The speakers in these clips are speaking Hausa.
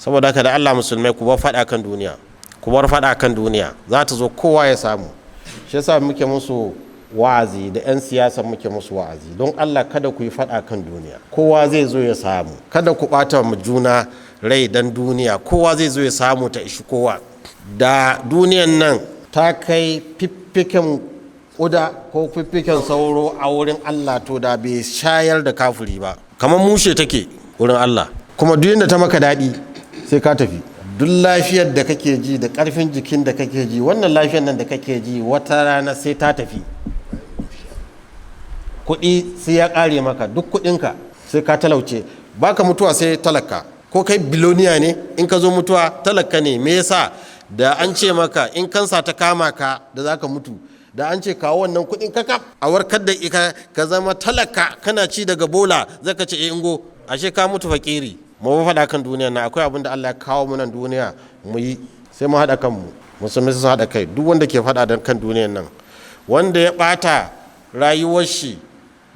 Saboda haka da Allah, musulmai, ku bar faɗa kan duniya, ku bar faɗa kan duniya. Za ta zo, kowa ya samu. Shi yasa muke musu wa'azi, da 'yan siyasa muke musu wa'azi: don Allah kada ku yi faɗa kan duniya. Kowa zai zo ya samu. Kada ku ɓata mu juna rai dan duniya. Kowa zai zo ya samu, ta ishi kowa. Da duniyan nan ta kai fiffiken ƙuda ko fiffiken sauro a wurin Allah, to da bai shayar da kafuri ba. Kamar mushe take wurin Allah. Kuma duk inda ta maka daɗi, sai ka tafi. Duk lafiyar da kake ji da ƙarfin jikin da kake ji, wannan lafiyar nan da kake ji, wata rana sai ta tafi. Kuɗi sai ya ƙare maka, duk kuɗinka sai ka talauce. Baka mutuwa sai talaka. Ko kai billionaire ne, in ka zo mutuwa talaka ne. Me yasa? Da an ce maka in kansa ta kama ka da zaka mutu, da an ce kawo wannan kuɗin kakaf a warkar da ika ka zama talaka kana ci daga bola, zaka ce eh, ingo, ashe ka mutu fakiri. Mu ba faɗa kan duniya na. Akwai abin da Allah ya kawo mu nan duniya mu yi, sai mu haɗa kanmu. Musulmi su haɗa kai. Duk wanda ke faɗa da kan duniyan nan, wanda ya ɓata rayuwar shi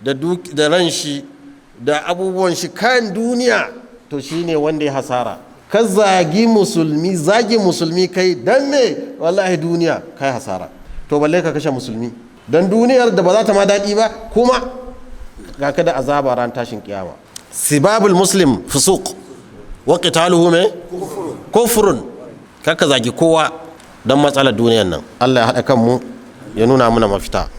da ran shi da abubuwan shi kan duniya, to shine wanda ya hasara. Ka zagi musulmi, zagi musulmi kai dan me? Wallahi duniya, kai hasara. To balle ka kashe musulmi dan duniyar da ba za ta ma daɗi ba, kuma ga ka da azaba ran tashin kiyama. سباب المسلم فسوق وقتاله me كفر. Kaka zagi kowa don matsalar duniyar nan. Allah ya haɗa kanmu, ya nuna muna mafita.